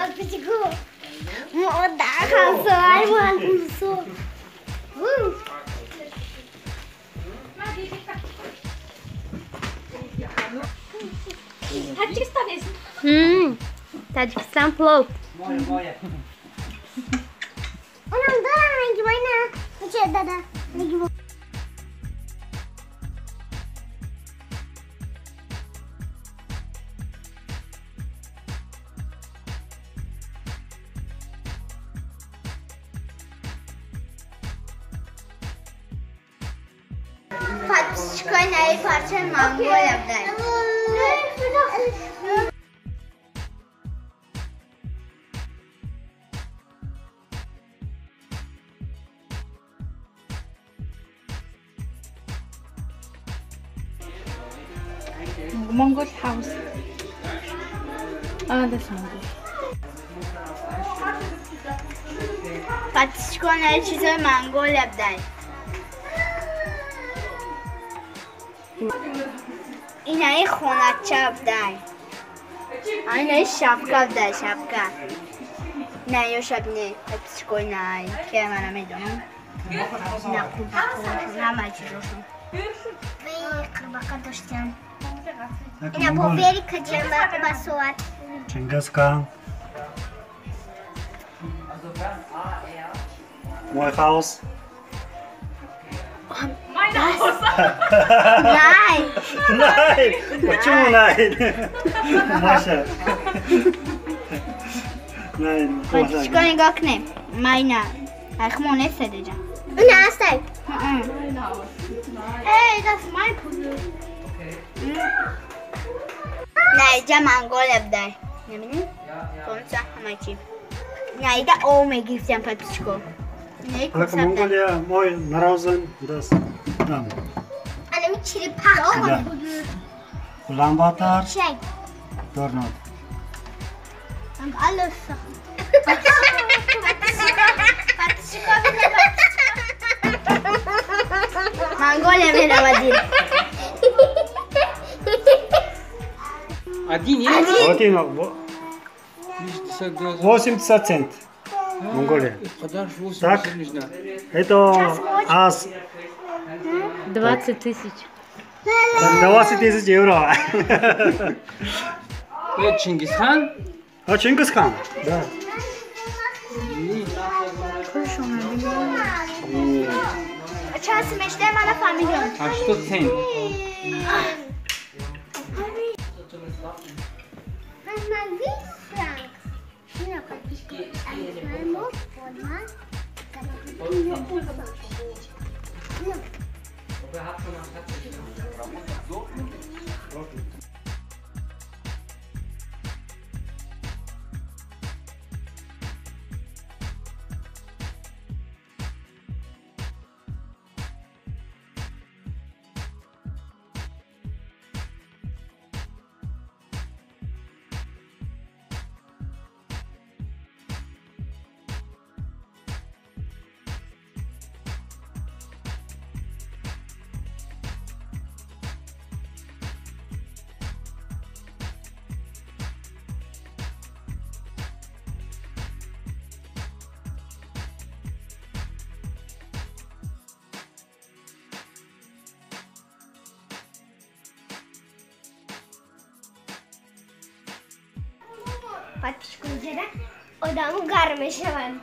Подписчику. Модар ҳамсоямон усо. Таджикистан есть. Таджикистан плов. Онам дорам ранги майна. Че дада? Ранги. Подписчикои нави парчаи Монголия будаем. Mongol house. Ah, that's Mongol. Подписчикои нави чизои Монголия будаем. Инаи хонача будай. Инаи шапка будай, шапка. Не, ё шаб не, подписчикои най, ки ман намедонам. На кубакошон, ҳамаи чизошон. Қурбақа доштам. Ина бовери каҷам ба соат. Чингисхан. Мой хаус. Nein. Nein. Почему nein? Маша. Nein. Подписчикои нигоҳ кунем. Майна. Айхмон нест деҷа. На, астай. Эй, das ist mein Puzzle. На, иҷа Монголия будай. Намебинӣ? Конца ҳамаи чи. На, ида ов мегирифтем подписчико. Монголия мой нарозен das там. Анами черепаха. Уланбаатар. Дорнод. Там alles. Монголия меравадим. Один евро? Один. 80 цент. Монголия. Так, это ас 20 тысяч. 20 тысяч евро. Это Чингисхан? А, Чингисхан, да. Час мечтаем, она фамилия. А что цент? Подписчикои ҷада одаму гарм мешаванд.